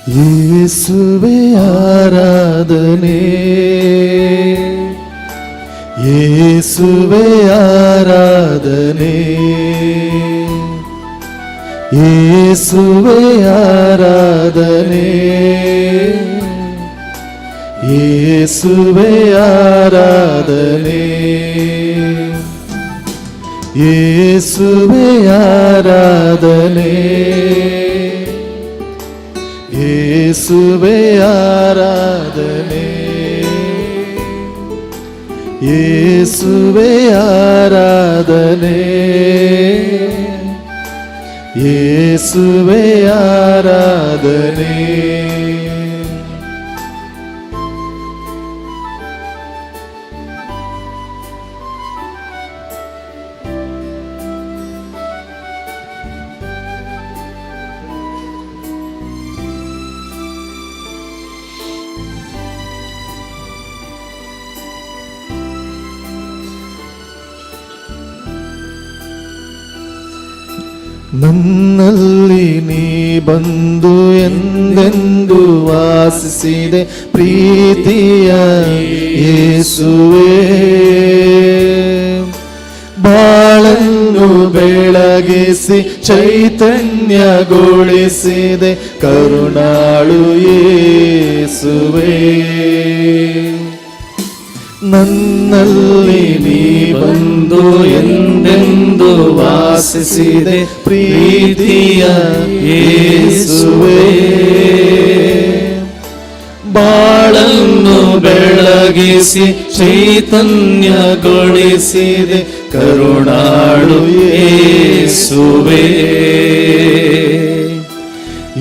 ಯೇಸುವೆ ಆರಾಧನೆ, ಯೇಸುವೆ ಆರಾಧನೆ, ಯೇಸುವೆ ಆರಾಧನೆ, ಯೇಸುವೆ ಆರಾಧನೆ, ಯೇಸುವೆ ಆರಾಧನೆ, ಯೇಸುವೆ ಆರಾಧನೆ, ಯೇಸುವೆ ಆರಾಧನೆ, ಯೇಸುವೆ ಆರಾಧನೆ. ನನ್ನಲ್ಲಿ ನೀ ಬಂದು ಎಂದೆಂದು ವಾಸಿಸಿದೆ, ಪ್ರೀತಿಯ ಯೇಸುವೆ. ಬಾಳನ್ನು ಬೆಳಗಿಸಿ ಚೈತನ್ಯಗೊಳಿಸಿದೆ, ಕರುಣಾಳು ಯೇಸುವೆ. ನನ್ನಲ್ಲಿ ನೀ ಬಂದು ಎಂದೆಂದು ವಾಸಿಸಿದೆ, ಪ್ರೀತಿಯ ಯೇಸುವೆ. ಬಾಳನ್ನು ಬೆಳಗಿಸಿ ಚೈತನ್ಯಗೊಳಿಸಿದೆ, ಕರುಣಾಳು ಯೇಸುವೆ.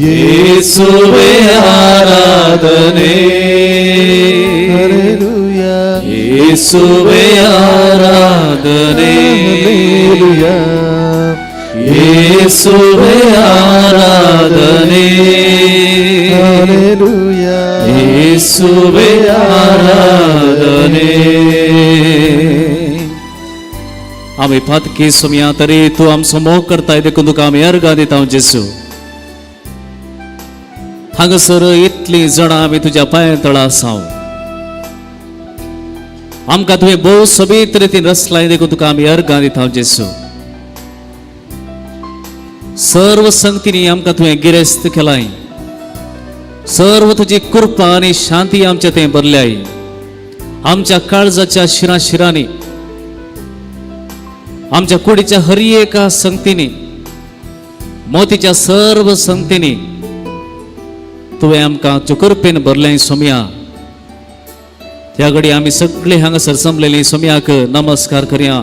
ಯೇಸುವೆ ಆರಾಧನೆ, ಯೇಸುವೆ ಆರಾಧನೆ, ಯೇಸುವೆ ಆರಾಧನೆ, ಯೇಸುವೆ ಆರಾಧನೆ. आमी पातकी सोमया, तरी तूं आमचो मोग करताय देखून तुका आमी अर्गां दिता जेसू. हांगासर इतलीं जाणां आमी तुज्या पांया तळा आसा. आमकां तुवें भोव सोबीत रितीन रचलाय देखून तुका आमी अर्गां दिता जेसू. सर्व संगतींनी आमकां तुवें गिरेस्त केलाय. सर्व तुजी कृपा आनी शांती आमच्या थंय भरल्याय. आमच्या काळजाच्या शिरा शिरांनी, आमच्या कुडीच्या हर एका संगतींनी, मोतीच्या सर्व संगतींनी तुवें आमकां कृपेन भरलें सोमया. त्या घडी आमी सगळे हांगासर जमलेली सोमयाक नमस्कार करया.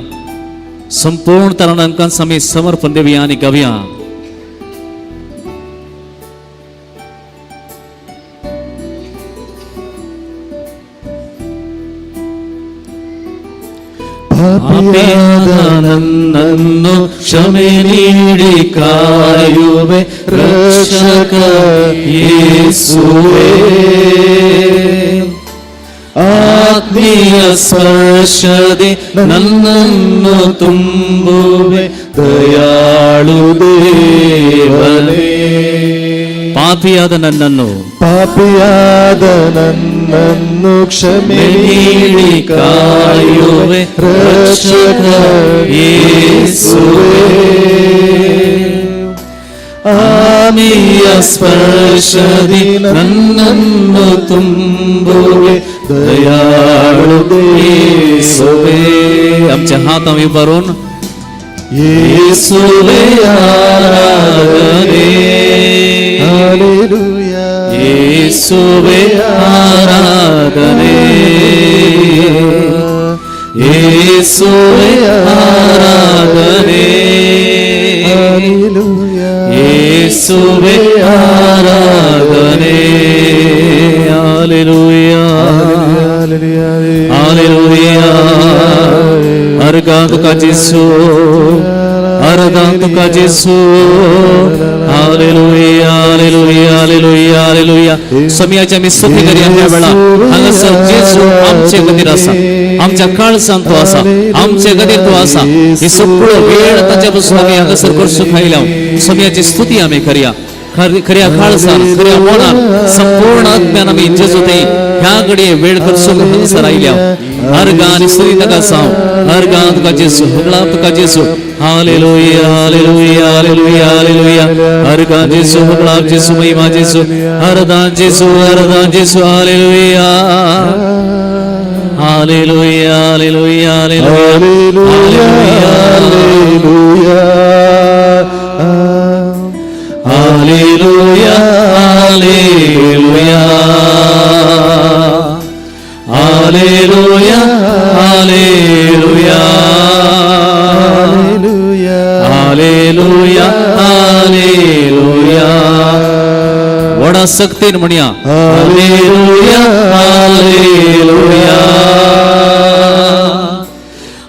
संपूर्ण तरान आमी समर्पण देवया आनी गावया. ಪಾಪಿಯಾದ ನನ್ನನ್ನು ಕ್ಷಮೆ ನೀಡಿ ಕಾಯುವೆ, ರಕ್ಷಕ ಯೇಸುವೆ. ಆತ್ಮೀಯ ಸ್ಪರ್ಶದಿ ನನ್ನನ್ನು ತುಂಬುವೆ, ದಯಾಳು ದೇವನೇ. ಪಾಪಿಯಾದ ನನ್ನನ್ನು ಪಾಪಿಯಾದ ನನ್ನನ್ನು ಕ್ಷಮೆ ನೀಡಿ ಕಾಯುವೆ, ರಕ್ಷಕ ಯೇಸುವೆ. ಆತ್ಮೀಯ ಸ್ಪರ್ಶದಿ ನನ್ನನ್ನು ತುಂಬುವೆ, ದಯಾಳು ದೇವೇ. आमचे हात आमी उबारून ಯೇಸುವೆ ಆರಾಧನೆ, ಹಾಲೆಲೂಯಾ. ಯೇಸುವೆ ಆರಾಧನೆ, ಯೇಸುವೆ ಆರಾಧನೆ, ಹಾಲೆಲೂಯಾ. ಯೇಸುವೆ ಆರಾಧನೆ. Hallelujah, hallelujah. अर्गां तुका जेसू, अर्गां तुका जेसू. Hallelujah, hallelujah, hallelujah, hallelujah. सोमयाची आमी स्तुती करया ह्या वेळा. हांगासर जेसू आमचे खातीर आसा, आमच्या काळजांत तो आसा, आमचे खातीर तो आसा. ही सगळो वेळ ताच्या पासून आमी हांगासर करसू खायल्या. सोमयाची स्तुती आमी करया. खऱ्या काळसान खऱ्या मनान संपूर्ण आत्म्यान आमी जेजू थंय ह्या घडये वेळ खर्चून हांगासर आयल्या. अर्गां आनी स्तुती ताका जावं. अर्गां तुका जेजू, होगळाप तुका जेजू. Hallelujah hallelujah hallelujah hallelujah. अर्गां जेजू, होगळाप जेजू, महिमा जेजू. अर्दां जेजू, अर्दां जेजू. Hallelujah hallelujah hallelujah hallelujah hallelujah hallelujah hallelujah hallelujah hallelujah hallelujah. व्हडा सक्तीन म्हणया hallelujah hallelujah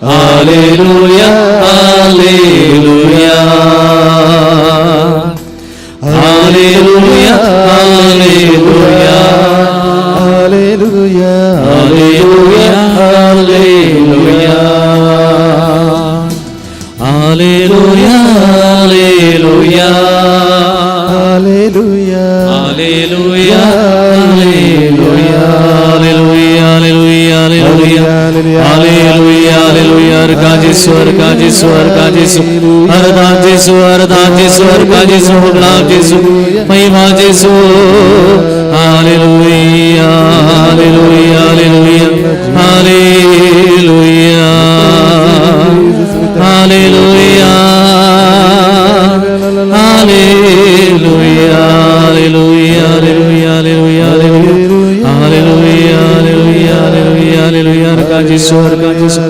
hallelujah hallelujah hallelujah hallelujah hallelujah hallelujah hallelujah hallelujah hallelujah hallelujah hallelujah hallelujah hallelujah hallelujah hallelujah hallelujah hallelujah. अर्गां जेसू, अर्गां जेसू, अर्गां जेसू, अर्दां जेसू, अर्दां जेसू, अर्गां जेसू, होगळाप जेसू, महिमा जेसू. Hallelujah hallelujah hallelujah hallelujah hallelujah hallelujah hallelujah hallelujah hallelujah hallelujah hallelujah hallelujah hallelujah. अर्गां जेसू, अर्गां जेसू,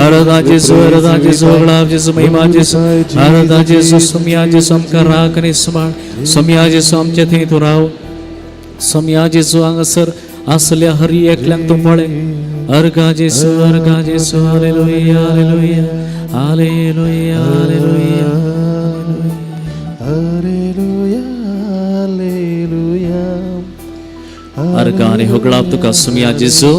अर्दां जेसू, अर्दां जेसू, होगळाप जेसू, महिमा जेसू, अर्दां जेसू. सोमया जेसू आमकां राख आनी सांबाळ. सोमया जेसू आमचे थंय तूं राव. सोमया जेसू हांगासर आसल्या हरी एकल्यांक तूं पळय. अर्गां जेसू, अर्गां जेसू. Hallelujah hallelujah hallelujah hallelujah hallelujah hallelujah. अर्गां आनी होगळाप तुका सोमया जेसू.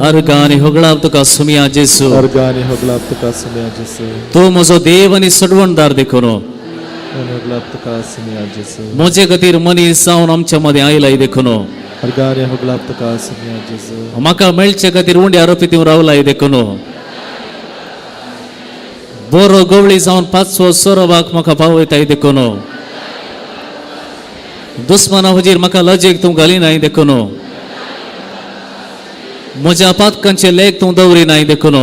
अर्गां आनी होगळाप तुका सोमया जेसू. अर्गां होगळाप तुका सोमया जेसू. तूं म्हजो देव आनी सडवणदार देखून होगळाप तुका सोमया जेसू. म्हजे खातीर मनीस जावन आमच्या मदें आयलाय देखून अर्गां होगळाप तुका सोमया जेसू. म्हाका मेळचे खातीर उंड्या आरोपी रावलाय देखून बरो गवळी जावन पांचवो सोरोबाक म्हाका पावयताय देखून दुस्माना हुजीर म्हाका लजेक तूं घालिनाय देखून म्हज्या पातकांचे लेख तूं दवरिनाय देखून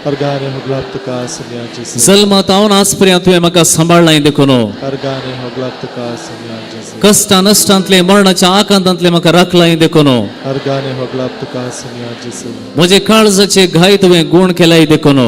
अर्गां होगळाप तुका सोमया जेसू. जल्मात हांव आज पर्यंत तुवें म्हाका सांबाळ्ळाय देखून अर्गां होगळाप तुका सोमया जेसू. कश्टा नश्टांतले मरणाच्या आकांतांतले म्हाका राखलाय देखून अर्गां होगळाप तुका सोमया जेसू. म्हजे काळजाचे घाय तुवें गूण केलाय देखून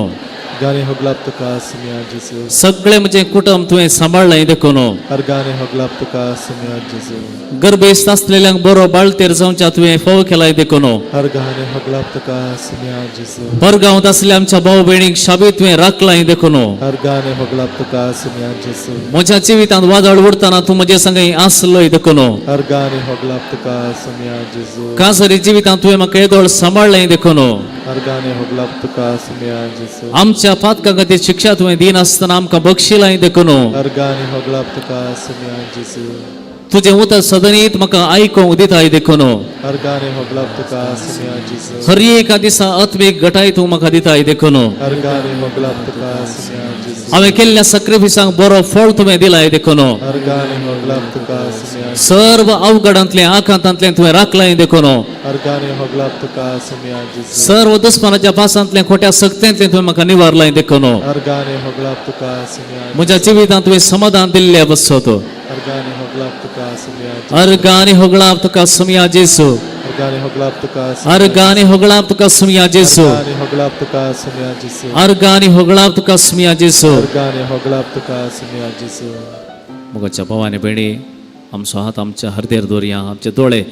अर्गां होगळाप तुका सोमया जेसू. सगळे म्हजें कुटुंब तुवें सांबाळ्ळाय देखून अर्गां होगळाप तुका सोमया जेसू. गर्भेस्त आसलेल्यांक बरो बाळतेर जावच्या तुवें फोव केलाय देखून अर्गां होगळाप तुका सोमया जेसू. परगांवांत आसल्या आमच्या भाव भयणीक शाबीत तुवें राखलाय देखून अर्गां होगळाप तुका सोमया जेसू. म्हज्या जिवितांत वादळ उडतना तूं म्हजे संगे आसलोय देखून अर्गां होगळाप तुका सोमया जेसू. काजरी जिवितांत तुवें म्हाका येदोळ सांबाळ्ळें देखून अर्गां होगळाप तुका सोमया जेसू. आमच्या पातकां खातीर शिक्षा तुवें दिनासतना आमकां बक्षिलाय देखून अर्गां होगळाप तुका सोमया जेसू. तुजें उतर सदनीत म्हाका आयकूंक दिताय देखून अर्गां होगळाप तुका सोमया जेसू. हर एका दिसा आत्मीक घटाय तूं म्हाका दिताय देखून अर्गां होगळाप तुका सोमया जेसू. हांवें केल्ल्या सक्रिफिसांक बरो फळ तुवें दिलाय देखून अर्गां होगळाप तुका सोमया. सर्व अवघडांतलें आकांतांतलें तुवें राखलाय देखून अर्गां होगळाप तुका सोमया जेसू. सर्व दुस्मानाच्या पासांतलें खोट्या सक्तेंतलें तुवें म्हाका निवारलाय देखून अर्गां होगळाप तुका सोमया. म्हज्या जिवितांत तुवें समाधान दिल्लें बसत. अर्गां होगळाप तुका सोमया. अर्गां होगळाप तुका सोमया जेसू. अर्गां होगळाप तुका. अर्गां होगळाप तुका सोमया जेसू. अर्गां होगळाप तुका सोमया जेसू. अर्गां होगळाप तुका सोमया जेसू. अर्गां होगळाप तुका सोमया जेसू. मोगाच्या भावानी भयणी, आमचो हात आमच्या हरदेर दवरया, आमचे दोळे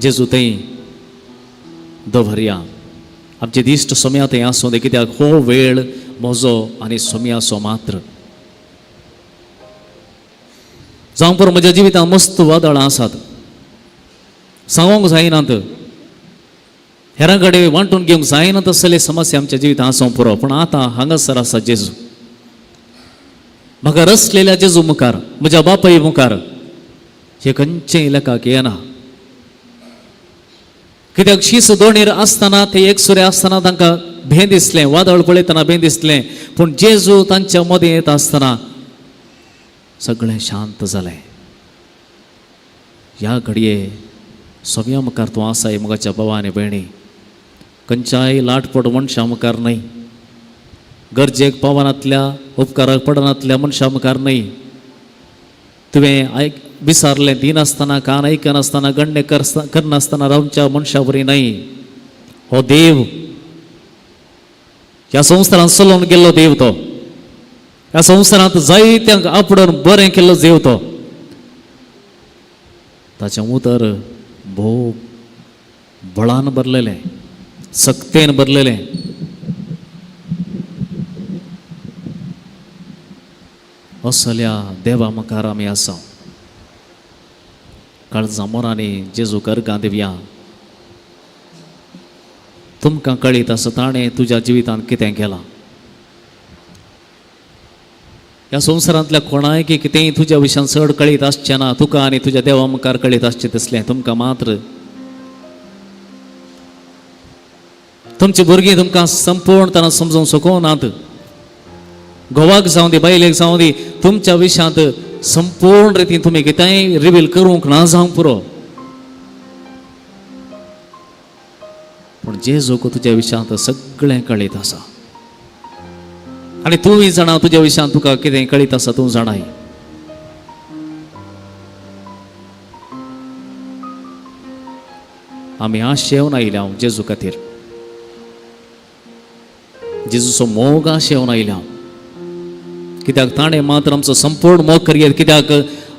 जेजू थंय दवरया, आमचे दिश्ट सोम्या थंय आसूं दे, कित्याक हो वेळ म्हजो आनी सोम्याचो मात्र. जावं पुरो म्हज्या जिवितांत मस्त वादळां आसात, सांगूंक जायनात, हेरां कडेन वांटून घेवंक जायना तसले समस्या आमच्या जिवितांत आसूंक पुरो, पूण आतां हांगासर आसा जेजू. म्हाका रसलेल्या जेजू मुखार, म्हज्या बापाय मुखार हे खंयचेय लेखाक येना. कित्याक शीस दोणीर आसतना, ते एकसुरे आसतना तांकां भें दिसलें, वादळ पळयतना भें दिसलें, पूण जेजू तांच्या मदें येता आसतना सगळें शांत जालें. ह्या घडये सोम्या मुखार तूं आसाय मुगाच्या भावा आनी भयणी, खंयच्याय लाटपट मनशां मुखार न्हय, गरजेक पावनातल्या उपकाराक पडनातल्या मनशां मुखार न्हय. तुवें आयक विसारलें दिनासतना, कान आयकनासतना, गण्य करनासतना रावच्या मनशां वरी न्हय. हो देव ह्या संवसारांत चलोवन गेल्लो देव तो, ह्या संवसारांत जायत्यांक आपडून बरें केल्लो देव तो. ताचें उतर भोव बळान भरलेलें, सक्तेन भरलेलें. असल्या देवा मुखार आमी आसा. काळजा मोरांनी जेजू अर्गां दिवया. तुमकां कळीत आसा ताणें तुज्या जिवितांत कितें केलां. ह्या संवसारांतल्या कोणायकी कितेंय तुज्या विशयान चड कळीत आसचें ना, तुका आनी तुज्या देवा मुखार कळीत आसचें तसलें तुमकां मात्र. तुमची भुरगीं तुमकां संपूर्णताना समजूंक शकनात. घोवाक जावं दी, बायलेक जावं दी, तुमच्या विशयांत संपूर्ण रितीन तुमी कितेंय रिवील करूंक ना जावंक पुरो, पूण जेजूक तुज्या विशयांत सगळें कळीत आसा आनी तूंय जाणा तुज्या विशयांत तुका कितें कळीत आसा तूं जाणाय. आमी आशेवन आयल्या जेजू खातीर, जेजूचो मोग आशेवन आयल्या, कित्याक ताणें मात्र आमचो संपूर्ण मोग करयेत. कित्याक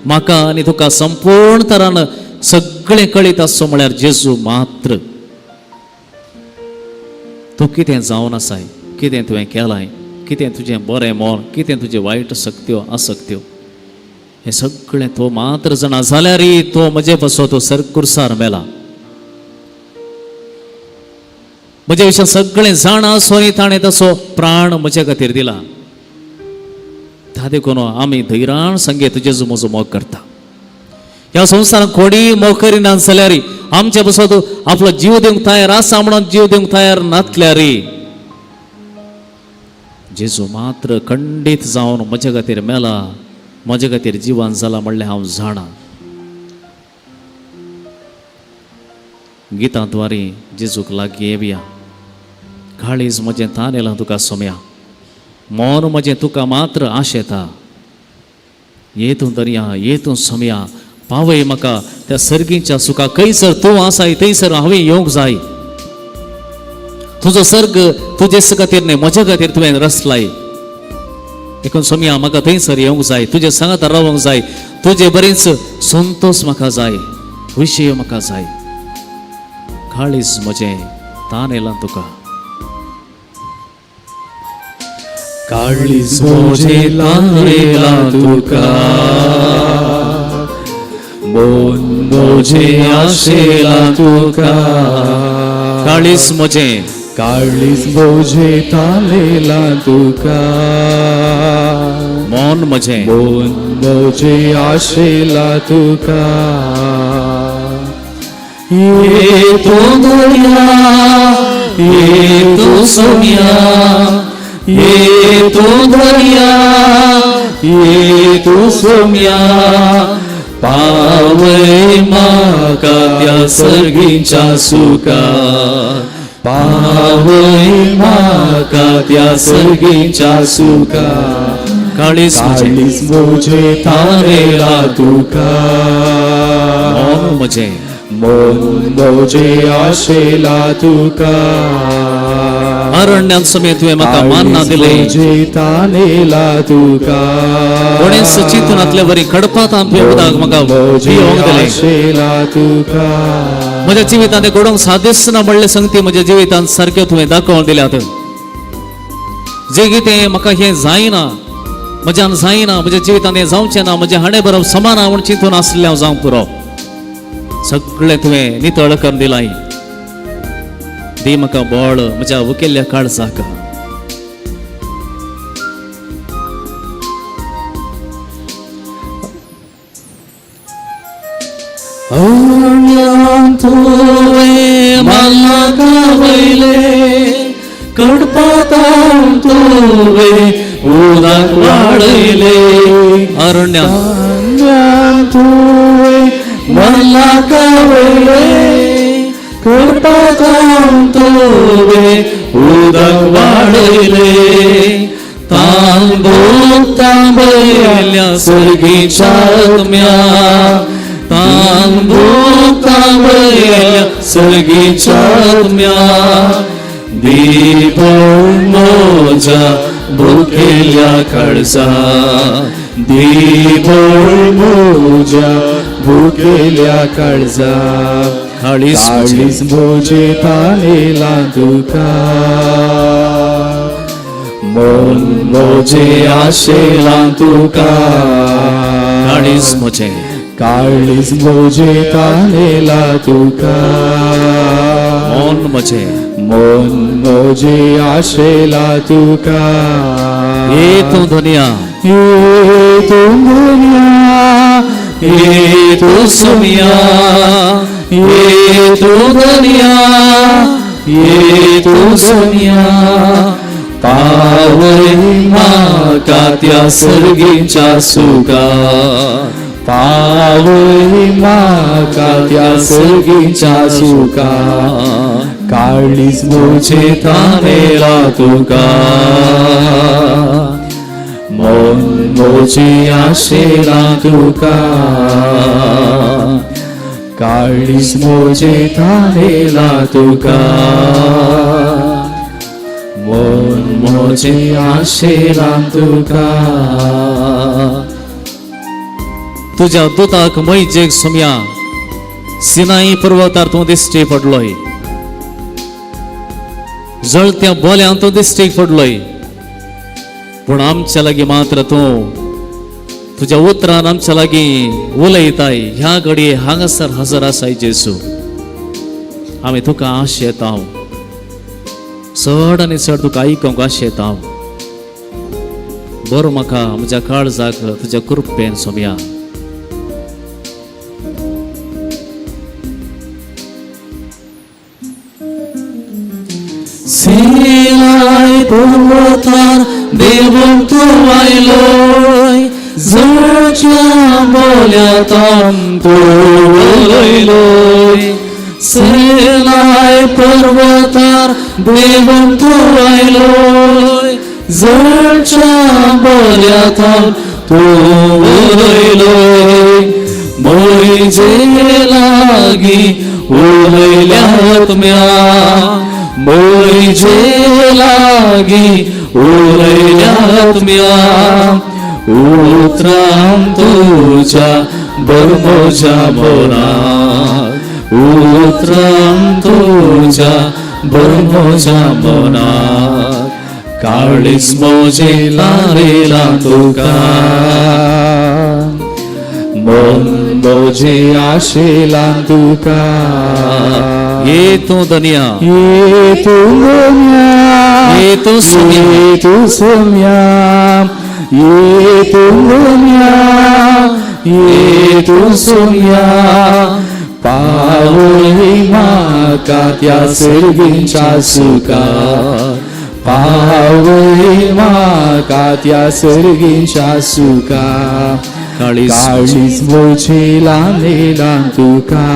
म्हाका आनी तुका संपूर्ण तरान सगळें कळीत आसचो म्हळ्यार जेजू मात्र. तूं कितें जावन आसाय, कितें तुवें केलाय, कितें तुजें बरें मन, कितें तुजें वायट शक्त्यो आसक्त्यो, हें सगळें तो मात्र जाणा. जाल्यारय तो म्हजे पासत तो सर कुर्सार मेला. म्हज्या विशयान सगळें जाणा आसूनय ताणें तसो प्राण म्हजे खातीर दिला. ता देखून आमी धैर्यान सांगेत जेजू म्हजो मोग करता. ह्या संवसारांत कोणीय मोग करिना जाल्यार, आमचे पासत आपलो जीव दिवंक तयार आसा म्हणून जीव दिवंक तयार नातल्यार, जेजू मात्र खंडीत जावन म्हजे खातीर मेला, म्हजे खातीर जिवान जाला म्हणलें हांव जाणा. गितांद्वारे जेजूक लागीं येवया. काळीज म्हजें तानेलां तुका सोम्या, मन म्हजें तुका मात्र आशेता. ये तूं दर्या, ये तूं सोम्या, पावय म्हाका त्या सर्गीच्या सुखा. खंयसर तूं आसाय थंयसर हांवें येवंक जाय. तुजो सर्ग तुजे खातीर न्हय म्हज्या खातीर तुवें रचलाय. देखून सोम्या म्हाका थंयसर येवंक जाय, तुजे सांगात रावंक जाय, तुजे बरीच संतोश म्हाका जाय, विशय म्हाका जाय. काळीज म्हजें तान येलां तुका. काळीज म्हजें तानेलां तुका, मन म्हजें आशेलां तुका. काळीज म्हजें, काळीज म्हजें तानेलां तुका, मन म्हजें, मन म्हजें आशेलां तुका. ये तूं दर्या, ये तूं सोम्या, ये तूं दर्या, ये तूं सोम्या, पावय म्हाका त्या सर्गीच्या सुखा, पावय म्हाका त्या सर्गीच्या सुखा. काळीज म्हजें, काळीज म्हजें तानेलां तुका, मन म्हजें, मन म्हजें आशेलां तुका. अरण्यांत सोम्या तुवें म्हाका मान्ना दिलें, म्हजें तानेलां तुका, कोणेच चिंतूनातले वरी खडपांत तुवें उदक म्हाका पिवंक दिलें. आशेलां तुका. म्हज्या जिवितांत तें घडोवंक साध्यच ना म्हणलें संगती म्हज्या जिवितांत सारक्यो तुवें दाखोवन दिल्यात. जे कितें म्हाका हें जायना, म्हज्यान जायना, म्हज्या जिवितांत हें जावचें ना, म्हजें हाणें बरोबर समान म्हूण चिंतून आसलें हांव जावंक पुरो, सगळें तुवें नितळ करून दिलाय. दी म्हाका बळ म्हज्या उकेल्ल्या काळजाक. अरण्यान तुवें माल्लाका वयले कडपातान तुवें उदक वाडयले. अरण्यान अरण्यान तुवें मल्लाका वयले कडपातान तुवें उदक वाडयले. तांबूक तांबयल्या सर्गीच्या आत्म्या, तांबूक तांबयल्या सर्गीच्या आत्म्या, दीपळ मोजा भुकेल्या काळजा, दीपळ मोज्या भुकेल्या काळजा. काळीज काळीज मोजे तानेला तुका, मन मोजे आशेला तुका. काळीज म्हजें, काळीज मोजे तानेला तुका, मन म्हजें, मन मोजे आशेला तुका. ये तूं धनिया, ये तूं दुनिया, ये तूं सुमिया, ये तूं धनिया, ये तूं सुमिया, पावय म्हाका त्या सर्गीच्या सुखा, पावय म्हाका त्या सर्गीच्या सुखा. काळीज मोजे तानेला तुका, मन मोजे आशेला तुका, काळीज मोजे तानेला तुका, मन मोजे आशेला तुका. तुज्या दुताक मैजेक सुमया सिनाई पर्वतार तूं दिश्टी पडलोय, जळत्या बोल्यान तूं दिश्टीक पडलोय, पूण आमच्या लागीं मात्र तूं तुज्या उतरान आमच्या लागीं उलयताय. ह्या घडये हांगासर हजर आसाय जेसू, आमी तुका आश येता, चड आनी चड तुका आयकूंक आश येता. बरो म्हाका म्हज्या काळजाक तुज्या कृपेन सोमया. सिनाय पर्वतार देवून तूं आयलोय, जळच्या बोल्यातान तूं उलयलोय. सिनाय पर्वतार देवून तूं आयलोय, जळच्या बोल्यातान तूं उलयलोय. म्हजे लागीं उलयल्या आत्म्या, म्हजे लागीं उलयल्या आत्म्या, उतरां तुज्या बरमोज्या मनाक, उतरां तुज्या बरमोज्या मनाक, काळीज मोजे लारेला तुका, मन मोजे आशेला तुका. ये तूं धनिया, ये तूं दुनिया, ये तूं सुमिया, ये तूं सुमिया, ये तूं दुनिया, ये तूं सुमिया, पावय म्हाका त्या सर्गीच्या सुखा, पावय म्हाका त्या सर्गीच्या सुखा. काळीज काळीज मोजे लानेला तुका,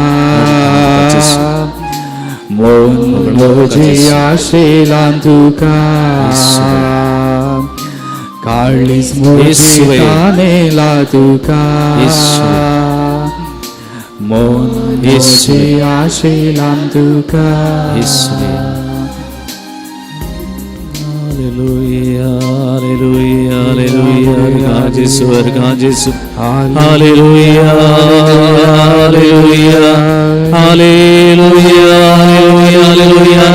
मन मोजे आशेला तुका, काळीज मोजे येशूवे. तानेला तुका, मन येशूवे. मोजे आशेला तुका. येशूवे. Hallelujah, hallelujah, hallelujah. अर्घा जेसू, अर्घा जेसू. Hallelujah, hallelujah, hallelujah, hallelujah, hallelujah,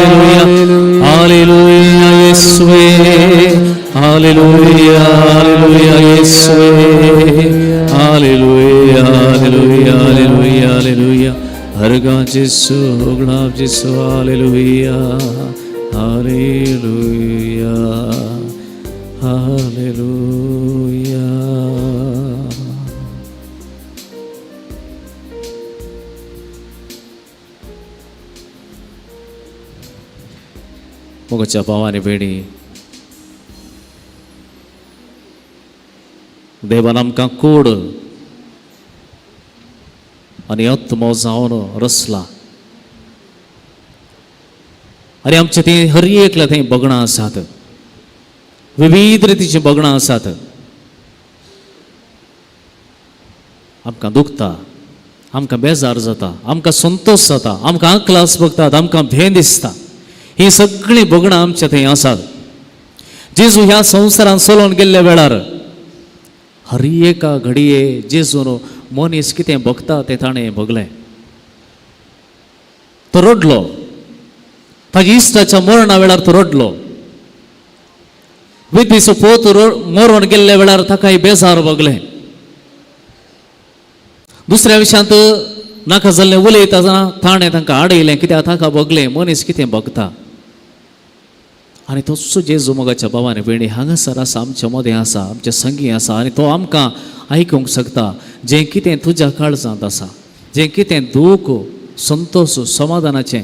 hallelujah, येशूवे. Hallelujah, hallelujah, येशूवे. Hallelujah, hallelujah, hallelujah, hallelujah. अर्घा जेसू, होगळाप जेसू. Hallelujah, hallelujah, hallelujah. मोगाच्या भाव आनी भयणी, देवान आमकां कोड आनी आत्मो जावन रचला आनी आमचे थंय हर एकल्या थंय भगणां आसात, विविध रितीचीं भगणां आसात. आमकां दुखता, आमकां बेजार जाता, आमकां संतोश जाता, आमकां आकलास भोगतात, आमकां भें दिसता. हीं सगळीं भगणां आमच्या थंय आसात. जेजू ह्या संवसारांत चलोवन गेल्ल्या वेळार हर एका घडये जेजून मनीस कितें भोगता तें ताणें भोगलें. तो रडलो, ताज्या इश्टाच्या मरणा वेळार तो रडलो. विधीचो पोत मरून गेल्ल्या वेळार ताकाय बेजार भोगलें. दुसऱ्या विशयांत नाका जाल्लें उलयता आसतना ताणें तांकां आडयलें, कित्याक ताका भोगलें मनीस कितें भोगता. आनी तोच जेजू मोगाच्या भावान भयणी हांगासर आसा, आमच्या मदें आसा, आमच्या संगी आसा आनी तो आमकां आयकूंक शकता. जें कितें तुज्या काळजांत आसा, जें कितें दूख, संतोश, समाधानाचें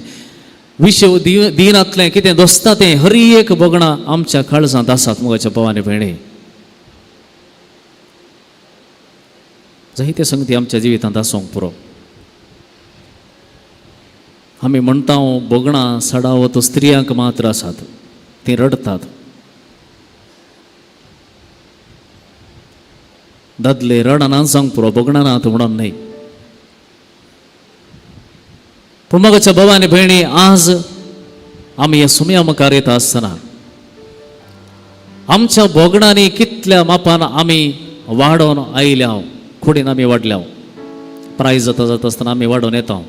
विशय दिनांतलें कितें दोसता तें हर एक भोगणां आमच्या काळजांत आसात. मोगाच्या भावान भयणी, जायते संगती आमच्या जिवितांत आसूंक पुरो. आमी म्हणटा भोगणां सडावत स्त्रियांक मात्र आसात, तीं रडटात. दादले रडना जावंक पुरो, भोगणां नात म्हणून न्हय. पूण मोगाच्या भाव आनी भयणी, आज आमी ह्या सुमया मुखार येता आसतना आमच्या भोगणांनी कितल्या मापान आमी वाडोवन आयल्या, कुडीन आमी वाडल्या. प्राय जाता जाता आसतना आमी वाडोवन येता,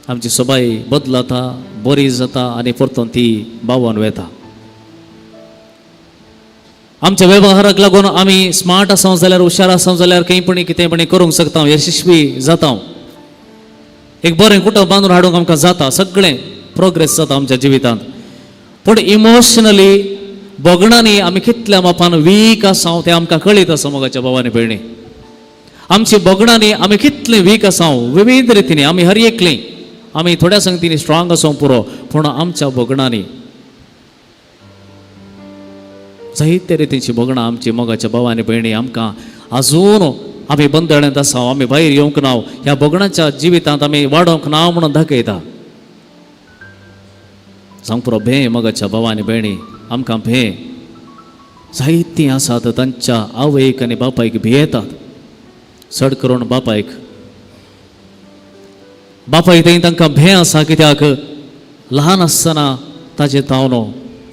आमची सोबाय बदलता, बरी जाता आनी परतून ती बावोन वता. आमच्या वेव्हाराक लागून आमी स्मार्ट आसा जाल्यार, हुशार आसा जाल्यार खंय पण कितें पण करूंक शकता, यशस्वी जाता. एक बरें कुटुंब बांदून हाडूंक आमकां जाता, सगळें प्रोग्रेस जाता आमच्या जिवितांत. पूण इमोशनली भोगणांनी आमी कितल्या मापान वीक आसा तें आमकां कळीत आसा. मोगाच्या भावानी भयणी, आमची भोगणांनी आमी कितले वीक आसा विविध रितीनी. आमी हर एकली आमी थोड्या संगतींनी स्ट्रांग आसूंक पुरो, पूण आमच्या भोगणांनी जायते रितीची भोगणां आमची मोगाच्या भावानी भयणी आमकां आजून आमी बंदळ्यांत आसा, आमी भायर येवंक ना, ह्या भोगणाच्या जिवितांत आमी वाडोवंक ना म्हणून दाखयता. जावंक पुरो भें मोगाच्या भावानी भयणी, आमकां भें जायतीं आसात तांच्या आवयक आनी बापायक भियेतात, चड करून बापायक. बापाय थंय तांकां भें आसा, कित्याक ल्हान आसतना ताजे तावनो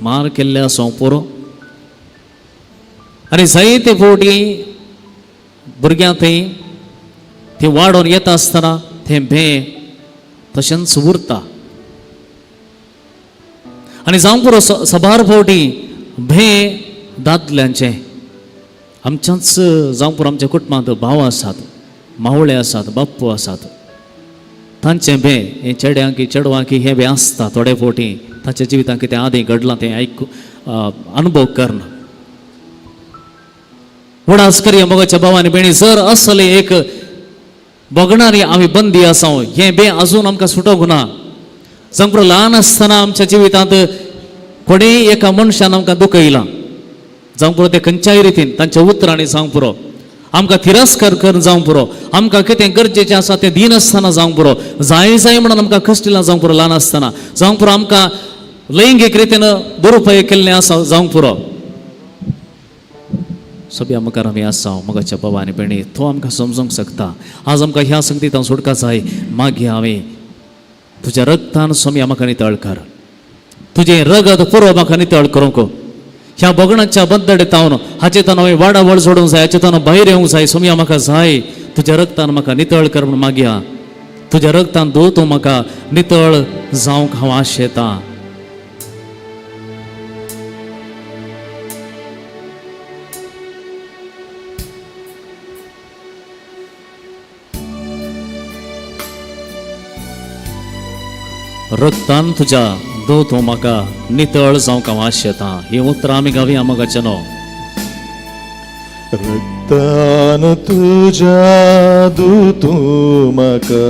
मार केल्ले आसूंक पुरो. आनी जायते फावटी भुरग्यां थंय ती वाडोवन येता आसतना तें भें तशेंच उरता. आनी जावंक पुरो सबार फावटी भें दादल्यांचें. आमच्याच जावंक पुरो आमच्या कुटुंबांत भाव आसात, मावळे आसात, बाप्पू आसात, तांचें भें हें चेड्यांक चेडवांक हें भें आसता. थोडे फावटी तांच्या जिवितांत कितें आदीं घडलां तें आयकू अनुभव करना. उडास करया मोगाच्या भावानी भयणी, जर असले एक भोगणारी आमी बंदी आसा, हें बें अजून आमकां सुटोवंक ना. जावंक पुरो ल्हान आसतना आमच्या जिवितांत कोणेय एका मनशान आमकां दुखयलां, जावंक पुरो ते खंयच्याय रितीन तांच्या उतरांनी जावंक पुरो, आमकां तिरस्कार करून जावंक पुरो, आमकां कितें गरजेचें आसा तें दिनासतना जावंक पुरो, जाय जाय म्हणून आमकां कश्टिलां जावंक पुरो, ल्हान आसतना जावंक पुरो आमकां लैंगीक रितीन दुरुपयोग केल्लें आसा जावंक पुरो. सगळ्या मुखार आमी आसा मोगाच्या बाबा आनी भयणी, तो आमकां समजूंक शकता. आज आमकां ह्या संगतींत सुटका जाय. मागीर हांवें तुज्या रगतान स्वामी म्हाका नितळ कर, तुजें रगत पुरो म्हाका नितळ करूंक. ह्या भोगणाच्या बंदडे तावन हाचे तान हांवें वाडावळ सोडूंक जाय, हाचे तान भायर येवंक जाय. स्वामी म्हाका जाय, तुज्या रगतान म्हाका नितळ कर म्हूण मागया. तुज्या रगतान धू तूं म्हाका नितळ जावंक हांव आशेतां. रगतान तुज्या दो तूं म्हाका नितळ जावंक हांव आशेतां. हीं उतरां आमी गावया मोगाच्या न्हू. रक्तान तुज्या दूतू म्हाका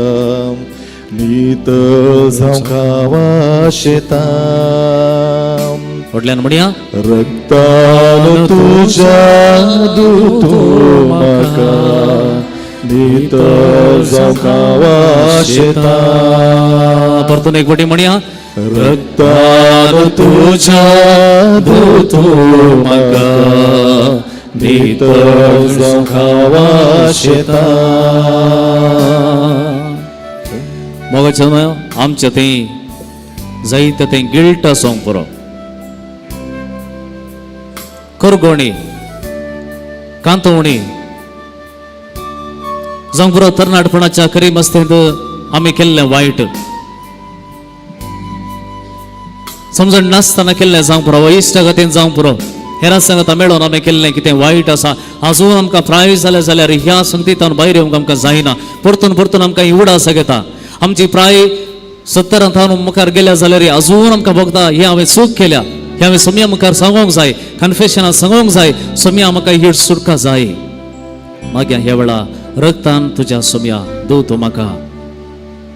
नितळ जावंक हांव आशेतां. व्हडल्यान म्हणया. रक्तान तुज्या दुतू म्हाका नितळ जावंक वाशेता. परतून एक फावटी म्हणया. रक्तान तुज्या दुतू म्हाका नितळ जावंक वाशेता. मोगाचें आमच्या थंय जायते थंय गिल्ट आसूंक पुरो, करगोणी, कांतोवणी जावंक पुरो. तरणाटपणाच्या करी मस्तेंत आमी केल्लें वायट समजण नासतना केल्लें जावंक पुरो, इश्टागतीन जावंक पुरो, हेरां सांगता मेळोन आमी केल्लें कितें वायट आसा. अजून आमकां प्राय जालें जाल्यार ह्या संगतींत भायर येवंक आमकां जायना. परतून परतून आमकां ही उडास घेता. आमची प्राय 70 थावन मुखार गेल्या जाल्यार अजून आमकां भोगता, हें हांवें चूक केल्या, हें हांवें सोम्या मुखार सांगोंक जाय, कन्फेशनां सांगोंक जाय, सोम्या म्हाका ही सुटका जाय. मागीर ह्या वेळा रक्तान तुज्या सोम्या दव तूं म्हाका,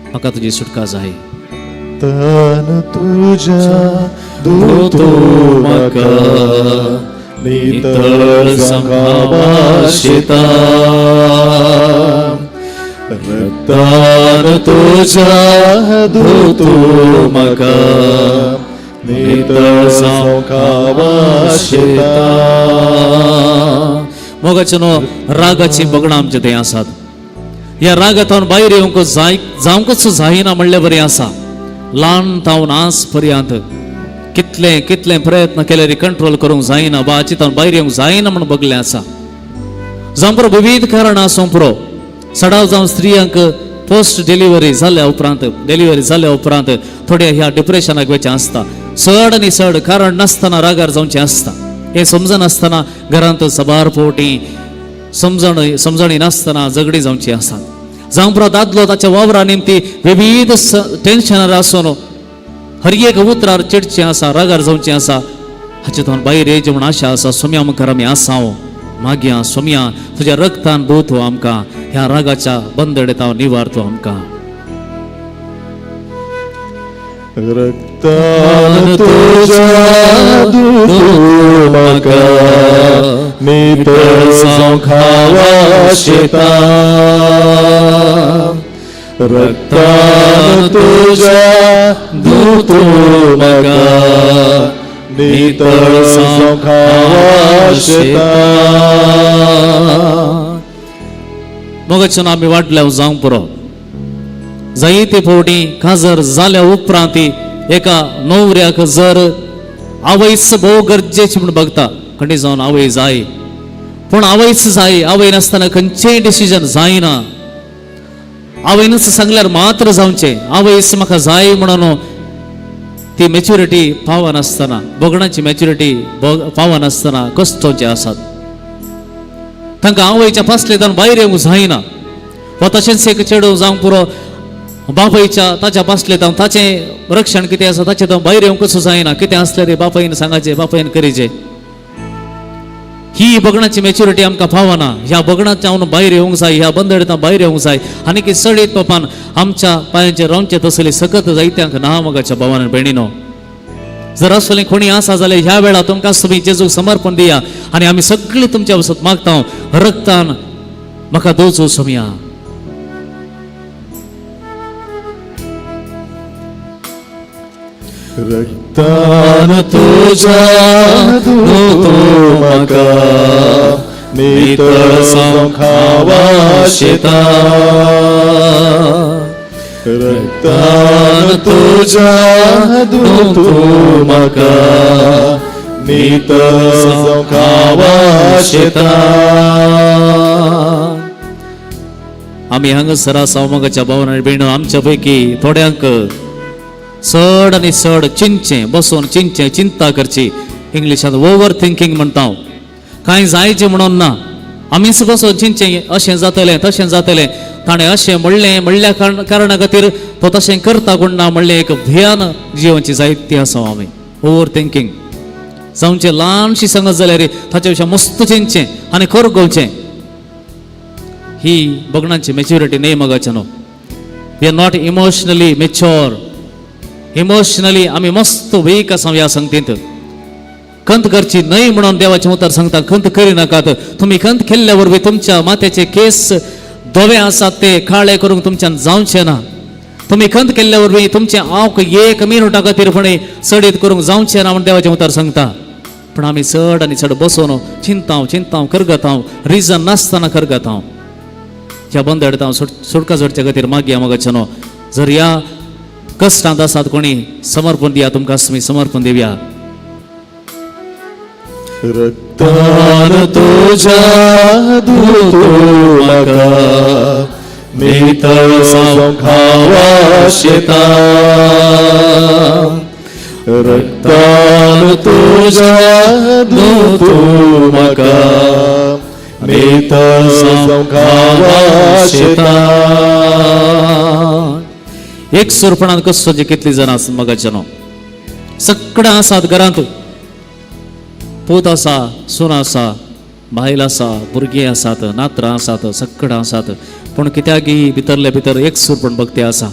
म्हाका तुजी सुटका जाय. तन तुज्या दुतू म्हाका नितळ जावंक वाशेता. रक्तान तुज्या दुतू म्हाका नितळ जावंक वाशेता. मोगाचे न्हू, रागाची बगडां आमचे थंय आसात. ह्या रागांतून भायर येवंक जाय जावंकच जायना म्हणले बरें आसा. ल्हान तावन आज पर्यंत कितले कितले प्रयत्न केले कंट्रोल करूंक जायना, बा हाचे तावन भायर येवंक जायना म्हण बगलें आसा. जावं पुरो विविध कारणां आसूंक पुरो. सडाव जावं स्त्रियांक पोस्ट डिलिव्हरी जाल्या उपरांत, डिलिव्हरी जाल्या उपरांत थोड्या ह्या डिप्रेशनाक वचें आसता. चड आनी चड कारण नासतना रागार जावचें आसता. हें समजनासतना घरांत सबार फावटी समजणी नासतना झगडी जावची आसात. जावं पुरो दादलो ताच्या वावरा निमती विविध टेन्शनार आसून हर एक उतरार चिडचें आसा, रागार जावचें आसा. हाचे तावन भायर येवचें म्हूण आशा आसा. सोम्या मुखार आमी आसाव. मागया सोम्या तुज्या रक्तान भोवतो आमकां, ह्या रागाच्या बंदडेताव निवारतो आमकां. रक्तान तुज्या दुतू म्हाका नितळ जावंक वाशेता. रक्तान तुज्या दुतू म्हाका नितळ जावंक वाशेता. मोगाच्यान आमी वाडल्यार जावंक पुरो. जायते फावटी काजर जाल्या उपरांत एका न्हवऱ्याक जर आवयच भोव गरजेची म्हूण बगता, खंडी जावन आवय जाय, पूण आवयच जाय, आवय नासतना खंयचेय डिसिजन जायना. आवयनच सांगल्यार मात्र जावचें, आवयच म्हाका जाय म्हणून ती मॅच्युरिटी पावनासतना, भोगणाची मॅच्युरिटी पावनासतना कश्टोचे आसात. तांकां आवयच्या पासलेतान भायर येवंक जायना. वा तशेंच एक चेडूं जावंक पुरो, बापायच्या ताच्या पासलेतान ताचें रक्षण कितें आसा ताचें तो भायर येवंकच जायना. कितें आसलें रे बापायन सांगाचें, बापायन करीचें. ही बगणाची मॅच्युरिटी आमकां पावना. ह्या बगणाच्या हांव भायर येवंक जाय, ह्या बंदडतां भायर येवंक जाय. आनी की चडीत बापान आमच्या पांयांचेर रावचें तसली सकत जायत्यांक ना. मोगाच्या भावान आनी भयणीनो, जर असलें कोणी आसा जाल्यार ह्या वेळार तुमकां तुमी जेजूक समर्पण दिया आनी आमी सगळीं तुमच्या वसत मागता, रक्तान म्हाका दोचो सोमया. रक्तान तुज्या दुतू म्हाका नितळ जावंक वाशेता. रक्तान तुज्या दुतू म्हाका नितळ जावंक वाशेता. आमी हांगासर आसा मोगाच्या भावान आनी भयणीनो. आमच्या पैकी थोड्यांक चड आनी चड चिंतचें, बसून चिंतचें, चिंता करची, इंग्लिशांत ओवर थिंकींग म्हणटा हांव. कांय जायचें म्हणून ना, आमीच बसून चिंतचें, अशें जातलें तशें जातलें, ताणें अशें म्हणलें म्हणल्या कारणा खातीर तो तशें करता कोण ना म्हणलें एक भियान जिवनची जायती आसा. आमी ओवर थिंकींग जावचें, ल्हानशी सांगत जाल्यार ताच्या विशीं मस्त चिंतचें आनी करगोवचें. ही बगणांची मॅच्युरिटी न्हय मोगाचें न्हू. We are not emotionally mature. Emotionally आमी मस्त वीक आसा ह्या संगतींत. खंत करची न्हय म्हणून देवाचें उतर सांगता, खंत करी नाकात. तुमी खंत केल्ल्या वरवीं तुमच्या माथ्याचे केस धवे आसात ते काळे करूंक तुमच्यान जावचें ना. तुमी खंत केल्ल्या वरवीं तुमचें आवक एक मिनुटा खातीर फुडें चडीत करूंक जावचें ना म्हूण देवाचें उतर सांगता. पूण आमी चड आनी चड बसोन चिंताव चिंताव करगताव, रिजन नासतना करगताव. ह्या बंदडताव सुटका जोडच्या खातीर मागया मगाच्यानो. जर ह्या कश्टांत आसात कोणी, समर्पण दिया, तुमकां आमी समर्पण दिवया. रक्तान तुज्या धुतो म्हाका, नितळ जावंक हांव आशेतां. रक्तान तुज्या धुतो म्हाका, नितळ जावंक हांव आशेतां. एक सुरपणान कसो जे कितली जाणां आसात मगाच्यानो, सगळ्या आसात घरांत, पूत आसा, सून आसा, बायल आसा, भुरगीं आसात, नात्रां आसात, सगळां आसात. पूण कित्याकी भितरले भितर एक सुरपण भक्ती आसा.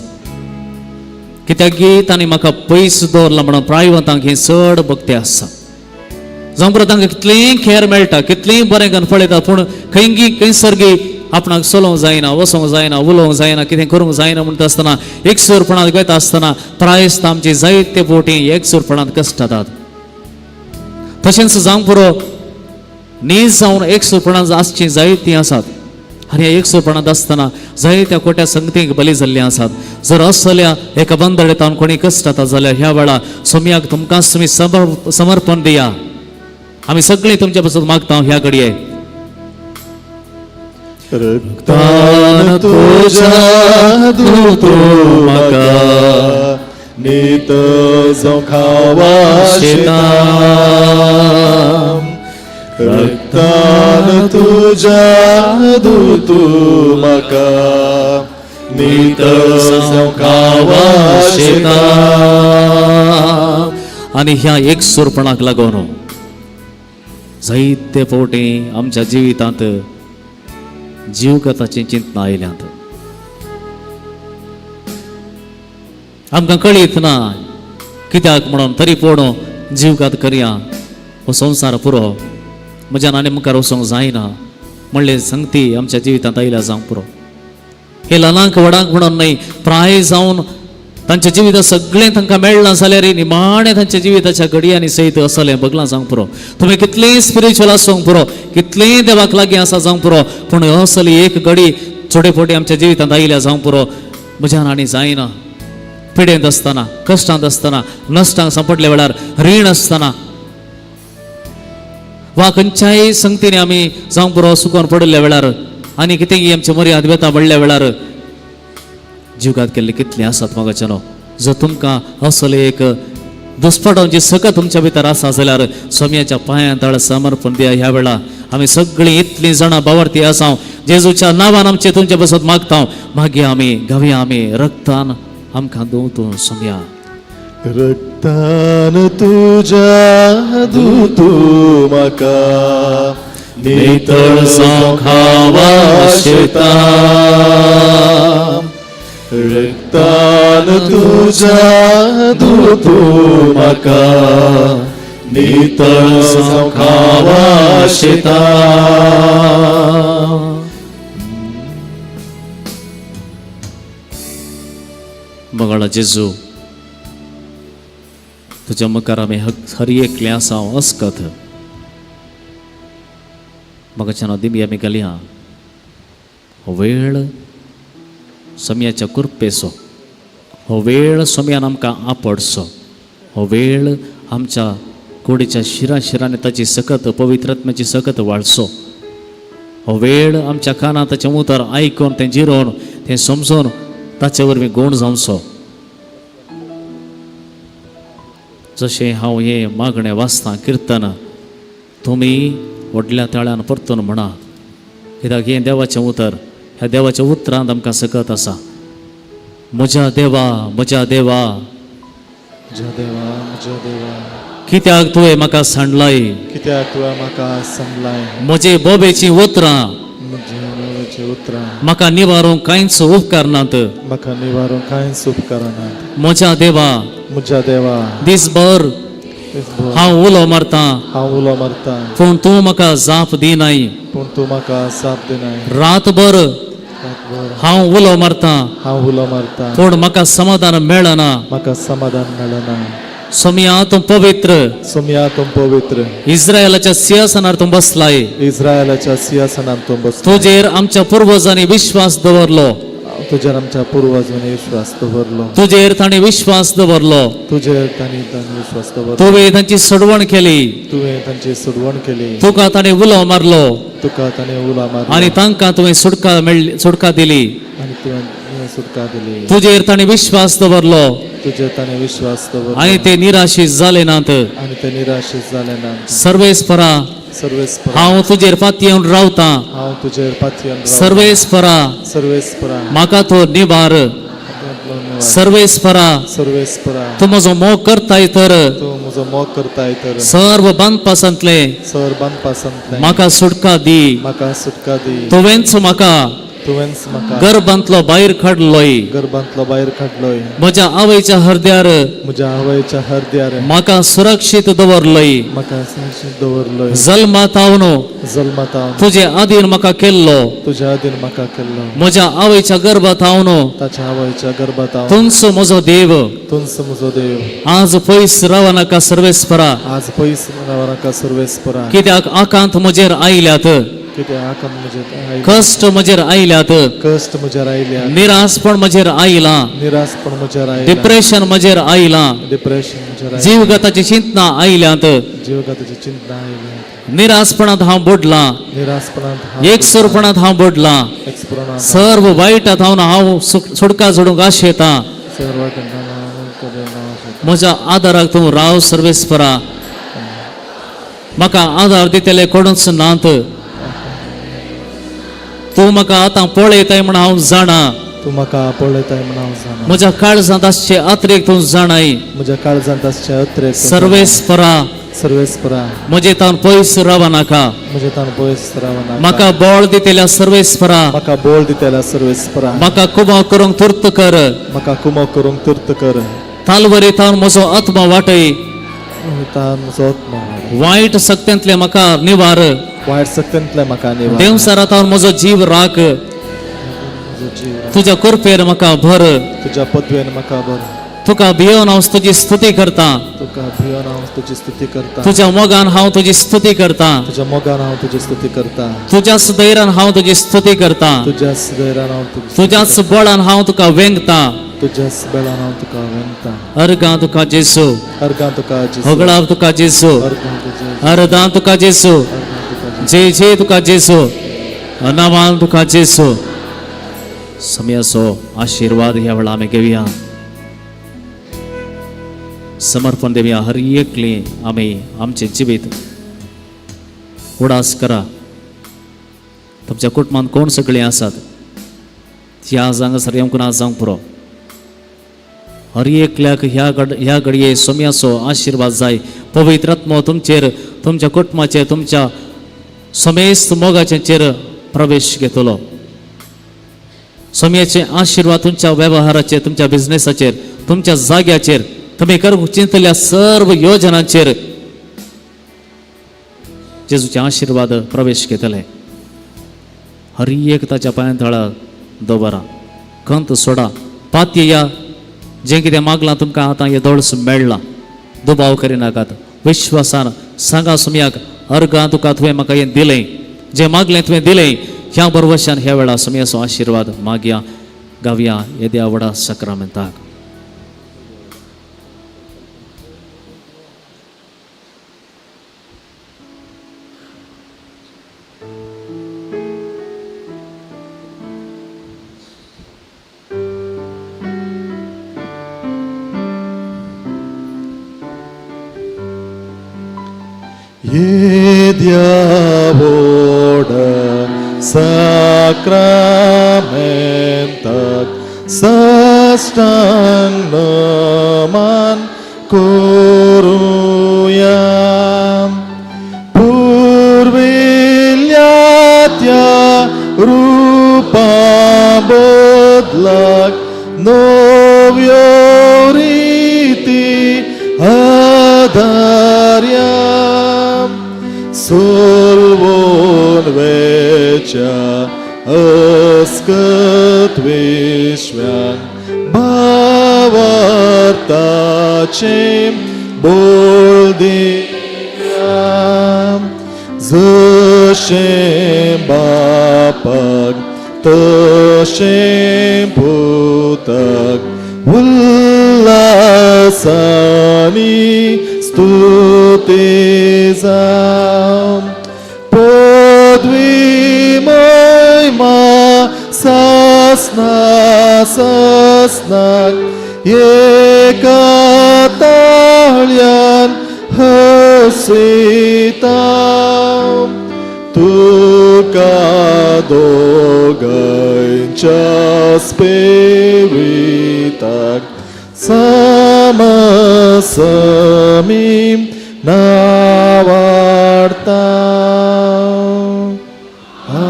कित्याकी तांणी म्हाका पयस दवरला म्हणून प्रायवंतांक ही चड भक्ती आसा. जावं पुरो, तांकां कितलेंय खेर मेळटा, कितलेंय बरें करून पळयता, पूण खंयगी खंयसरगी आपणाक चलोवंक जायना, वचोंक जायना, उलोवंक जायना, कितें करूंक जायना म्हणटा आसतना, एकसूरपणांत वयता आसतना प्रायस्त आमची जायते फावटी एकसूरपणांत कश्ट जातात. तशेंच जावंक पुरो, नीज जावन एकसूरपणांत आसचीं जायतीं आसात आनी ह्या एकसूरपणांत आसतना जायत्या खोट्या संगतींक बली जाल्लीं आसात. जर असल्या एका बंदडेतावन कोणी कश्ट जाता जाल्यार ह्या वेळार सोमयाक तुमकां तुमी समर्पण दिया. आमी सगळीं तुमच्या पासून मागता ह्या घडये. रक्तान तुज्या धुतो म्हाका, नितळ जावंक हांव आशेतां. रक्तान तुज्या धुतो म्हाका, नितळ जावंक हांव आशेतां. आनी ह्या एकसूरपणाक लागून जायते फावटी आमच्या जिवितांत जीवगताची चिंतना आयल्यांत. आमकां कळीत ना कित्याक म्हणून, तरी पूण जीवघात करया, हो संवसार पुरो, म्हज्यान आनी मुखार वचूंक जायना म्हणले संगती आमच्या जिवितांत आयल्या जावंक पुरो. हे ल्हानांक व्हडांक म्हणून न्हय, प्राय जावन तांच्या जिवितांत सगळें तांकां मेळ्ळां जाल्यार निमाणें तांच्या जिविताच्या घडयांनी सयत असलें बगलां जावंक पुरो. तुमी कितलेंय स्पिरिच्युअल आसूंक पुरो, कितलेंय देवाक लागीं आसा जावंक पुरो, पूण असली एक घडी थोडे फावटी आमच्या जिवितांत आयल्या जावंक पुरो, म्हज्यान आनी जायना, पिडेंत आसतना, कश्टांत आसतना, नश्टांक सांपडल्या वेळार, रीण आसतना वा खंयच्याय संगतीने आमी जावंक पुरो सुकोवन पडिल्ल्या वेळार आनी कितेंय आमचे मर्याद वेता पडल्या वेळार जिवघात केल्ले कितले आसात मोगाच्यानो. जर तुमकां असले एक दुस्पटांची सकत तुमच्या भितर आसा जाल्यार सोम्याच्या पांयां तळ समर्पण दिया. ह्या वेळा आमी सगळीं इतलीं जाणां बावरती आसा, जेजूच्या नांवान आमचे तुमचे बसत मागता. मागीर आमी गावया, आमी रक्तान आमकां धुवूं तूं सोम्या. रक्तान तुज्या धुतो म्हाका, नितळ जावंक हांव आशेतां. रक्तान तुज्या धुतो म्हाका, नितळ जावंक हांव आशेतां. मंगळा जेजू, तुज्या मुखार आमी हर एकलें आसा अस्कत म्हाका दिमी आमी घालया. हो वेळ सम्याच्या कृपेचो, हो वेळ सोम्यान आमकां आपडचो, हो वेळ आमच्या कुडीच्या शिरा शिरांनी ताची सकत पवित्रत्म्याची सकत वाळचो, हो वेळ आमच्या कानां ताचें उतर आयकून तें जिरोवन तें समजून ताचे वरवीं गूण जावचो. जशें हांव हें मागणें वाचतां किर्तन, तुमी व्हडल्या ताळ्यान परतून म्हणा, कित्याक हें देवाचें उतर, ह्या देवाच्या उतरांत आमकां सकत आसा. म्हज्या देवा, म्हज्या देवा, म्हज्या देवा, म्हज्या देवा, कित्याक तुवें म्हाका सांडलाय? कित्याक तुवें म्हाका सांडलाय? म्हजे बोबेचीं उतरां म्हज्या बोबेचीं उतरां म्हाका निवारूंक कांयच उपकारनात. म्हाका निवारूंक कांयच उपकारनात. म्हज्या देवा, म्हज्या देवा, दीसभर हांव उलो मारतां, हांव उलो मारता, पूण तूं म्हाका जाप दिनाय। पूण तूं म्हाका जाप दिनाय। रातभर रातभर हांव उलो मारतां, हांव उलो मारता, पूण म्हाका समाधान मेळना। म्हाका समाधान मेळना। सोमया तूं पवित्र, सोमया तूं पवित्र, इस्रायलाच्या सिंहासनार तूं बसलाय। इस्रायलाच्या सिंहासनार तूं बसलाय। तुजेर आमच्या पुर्वजांनी विश्वास दवरलो, तुजेर आमच्या पुर्वजांनी विश्वास दवरलो, तुजेर तांणी विश्वास दवरलो, तुजेर तांणी विश्वास दवरलो। तुवें तांची सोडवण केली, तुवें तांची सोडवण केली, तुका तांणी उलो मारलो तुका तांणी उलो मारलो आनी तांकां तुवें सुटका मेळ्ळी, सुटका दिली। आनी तुवें सुटका दिली। तुजेर तांणी विश्वास दवरलो तुजेर तांणी विश्वास दवरलो आनी ते निराशी जाले नात। आनी ते निराशी जाले नात। सर्वेस्परा, सर्वेस्परा, हांव तुजेर पातयेवन रावतां, हांव तुजेर पातयेवन रावतां। सर्वेस्परा, सर्वेस्परा, म्हाका तो निवार। सर्वेस्परा, सर्वेस्परा, तूं म्हजो मोग करताय तर, तूं म्हजो मोग करताय तर, सर्व बांदपासांतले सर्व बांदपासांतले म्हाका सुटका दी। म्हाका सुटका दी। तुवेंच म्हाका तुवेंच म्हाका गर्भांतलो भायर काडलोय, गर्भांतलो भायर काडलोय, म्हज्या आवयच्या हरद्यार म्हज्या आवयच्या हरद्यार म्हाका सुरक्षीत दवरलोय, म्हाका सुरक्षीत दवरलोय। जल्मात हांव जल्मात हांव तुजे आदीन म्हाका केल्लो, तुज्या आदीन म्हाका केल्लो, म्हज्या आवयच्या गर्भात हांव ताच्या आवयच्या गर्भात हांव तुमचो म्हजो देव। तुमचो म्हजो देव। आज पयस रावनाका सर्वेस्परा, आज पयस रावनाका सर्वेस्परा, कित्याक आकांत म्हजेर आयल्यात, कित्याक आकांत म्हजेर आयल्यात, कश्ट म्हजेर आयल्यात, कश्ट म्हजेर आयल्यात, निराशपण म्हजेर आयलां, निराशपण म्हजेर आयलां, डिप्रेशन म्हजेर आयलां, डिप्रेशन म्हजेर आयलां, जीवगताची चिंतना आयल्यात, जीवगताची चिंतना आयल्यात, निराशपणांत हांव बुडलां, निराशपणांत हांव एकसुरपणांत हांव बुडलां, एकसुरपणांत सर्व वायटांत हांव सुटका जोडूंक आशेतां। सर्व वायटांत हांव आशेतां। म्हज्या आदाराक तूं राव सर्वेस्परा, म्हाका आदार दितले कोणूच नात। तूं म्हाका आतां पळयताय म्हण हांव जाणा, तूं म्हाका पळयताय म्हण हांव जाणा, म्हज्या काळजांत आसचे अत्रेक तूं जाणाय, म्हज्या काळजांत आसचे अत्रेक तूं सर्वेस्परा, सर्वेस्परा, म्हजे तावन पयस रावनाका, म्हजे तावन पयस रावनाका, म्हाका बळ दितल्या सर्वेस्परा, म्हाका बळ दितल्या सर्वेस्परा, म्हाका कुमो करूंक तुर्त कर, म्हाका कुमो करूंक तुर्त कर, तालवरी तावन म्हजो आत्मा वाटय, तावन म्हजो आत्मा वाटय, वायट सक्त्यांतले म्हाका निवार, वायट सक्त्यांतले म्हाका निवार, देंवसारा तावन म्हजो जीव राख, म्हजो जीव राख, तुज्या कृपेन म्हाका भर, तुज्या पदवेन म्हाका भर, तुका भियोन हांव तुजी स्तुती करतां, तुका भियोन हांव तुजी स्तुती करतां, तुज्या मोगान हांव तुजी स्तुती करतां, तुज्या मोगान हांव तुजी स्तुती करतां, तुज्याच धैर्यान हांव तुजी स्तुती करतां, तुज्याच धैर्यान हांव तुजी, तुज्याच बळान हांव तुका वेंगतां, तुज्याच बळान हांव तुका वेंगतां। अर्गां तुका जेसू, अर्गां तुका जेसू, होगळाव तुका जेसू, अर्गां तुका जेसू, अर्दां तुका जेसू, जय जय तुका जेसू, अनावान तुका जेसू। समयाचो आशिर्वाद ह्या वेळा आमी घेवया, समर्पण देवया। हर एकली आमी आमचें जिवीत उडास करा। तुमच्या कुटुंबांत कोण सगळीं आसात ती आज हांगासर येवंक ना जावंक पुरो। हर एकल्याक ह्या घडये सोम्याचो आशिर्वाद जाय। पवित्र आत्मो तुमचेर, तुमच्या कुटुंबाचेर, तुमच्या समेस्त मोगाचेर प्रवेश घेतलो। सोम्याचे आशिर्वाद तुमच्या वेव्हाराचेर, तुमच्या बिजनेसाचेर, तुमच्या जाग्याचेर, तुमी करूंक चिंतल्या सर्व योजनांचेर जेजूचे आशिर्वाद प्रवेश घेतले। हर एक ताच्या पांयां तळा दवरा, खंत सोडा, पातया जें कितें मागलां तुमकां आतां हें दोळस मेळ्ळां। दुबाव करिनाकात, विश्वासान सांगा सुम्याक, अर्गां तुका तुवें म्हाका हें दिलें, जें मागलें तुवें दिलें। ह्या बरवशान ह्या वेळार सुम्याचो आशिर्वाद मागया गावया येद्या व्हडा साक्रामेंताक। येद्या साक्रामेंताक साष्टांग नमन करूया। पुर्विल्ल्या त्या रूपा बदलाक नव्यो रिती आदारा। सोलवून वेच्या अस्कत विश्व्यांक भावार्थाचें बोल दिया. जशें बापाक तशें पुताक उल्हासानी स्तुती जावं. पदवी महिमा सासना सासनाक एका ताळ्यान हसिता. तुका दोगांयच्या स्पिरिताक समसमी नावाडता. आमेन.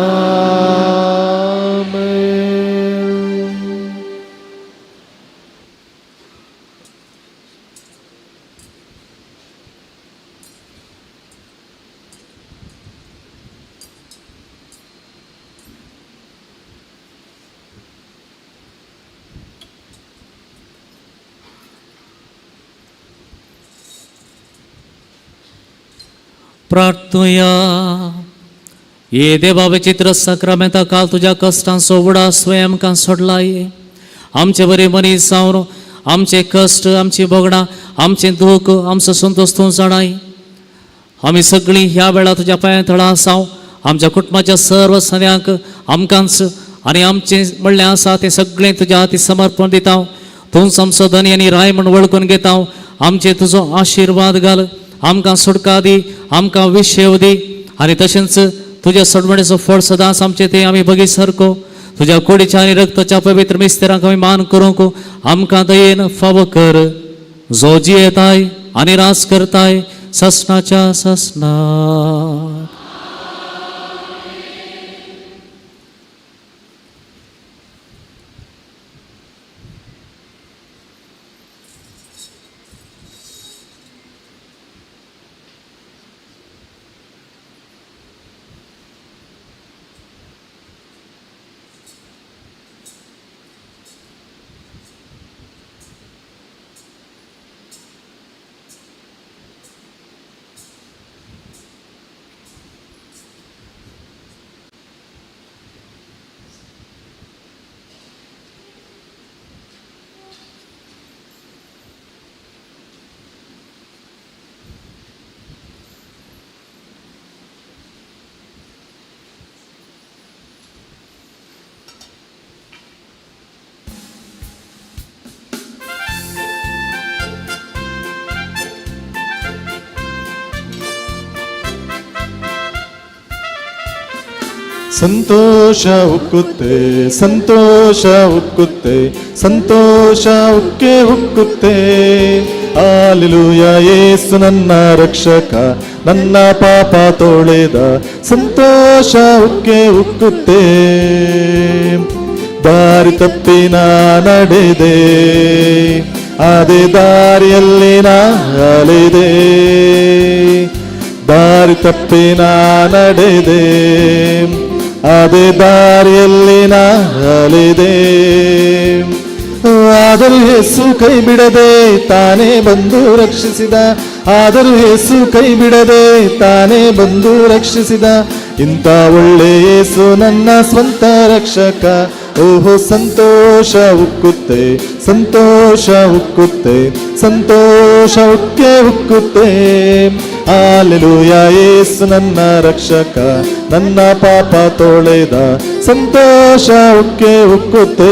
प्रार्थुया. ये देवा विचित्र साक्रामेंता काल तुज्या कश्टांचो उडास तुवें आमकां सोडलाय. आमचे बरे मनीस जावन आमचे कश्ट, आमची भोगणां, आमचें दूख, आमचो संतोश तूं जाणाय. आमी सगळीं ह्या वेळार तुज्या पांया थळां आसाव. आमच्या कुटुंबाच्या सर्व सद्यांक आमकांच आनी आमचें म्हणलें आसा तें सगळें तुज्या हाती समर्पण दिता. तूंच आमचो धनी आनी राय म्हूण वळखून घेता. आमचे तुजो आशिर्वाद घाल, आमकां सुटका दी, आमकां विशेव दी आनी तशेंच तुज्या सोडवणेचो फळ सदांच आमचें तें आमी बगी सारको तुज्या कुडीच्या आनी रक्ताच्या पवित्र मिस्तेरांक आमी मान करूंक आमकां दयेन फावो कर, जो जियेताय आनी रास करताय ससनाच्या ससना. ಸಂತೋಷ ಉಕ್ಕುತ್ತೆ, ಸಂತೋಷ ಉಕ್ಕುತ್ತೆ, ಸಂತೋಷ ಉಕ್ಕೆ ಉಕ್ಕುತ್ತೆ. ಆಲಿಲೂಯ, ಯೇಸು ನನ್ನ ರಕ್ಷಕ, ನನ್ನ ಪಾಪ ತೊಳೆದ, ಸಂತೋಷ ಉಕ್ಕೆ ಉಕ್ಕುತ್ತೆ. ದಾರಿ ತಪ್ಪಿ ನಾ ನಡೆದೆ, ಅದೇ ದಾರಿಯಲ್ಲಿ ನಾ ಅಲೆದೆ. ದಾರಿ ತಪ್ಪಿ ನಾ ನಡೆದೆ, ಅದೇ ದಾರಿಯಲ್ಲಿ ನಾ ಅಲೆದೆ. ಆದರೂ ಯೇಸು ಕೈ ಬಿಡದೆ ತಾನೇ ಬಂದು ರಕ್ಷಿಸಿದ. ಆದರೂ ಯೇಸು ಕೈ ಬಿಡದೆ ತಾನೇ ಬಂದು ರಕ್ಷಿಸಿದ. ಇಂಥ ಒಳ್ಳೆ ಯೇಸು ನನ್ನ ಸ್ವಂತ ರಕ್ಷಕ. ಓಹೋ, ಸಂತೋಷ ಉಕ್ಕುತ್ತೆ, ಸಂತೋಷ ಉಕ್ಕುತ್ತೆ, ಸಂತೋಷ ಉಕ್ಕೆ ಉಕ್ಕುತ್ತೆ. ಆಲೆಲೂಯ, ಯೇಸು ನನ್ನ ರಕ್ಷಕ, ನನ್ನ ಪಾಪ ತೊಳೆದ, ಸಂತೋಷ ಉಕ್ಕೆ ಉಕ್ಕುತ್ತೆ.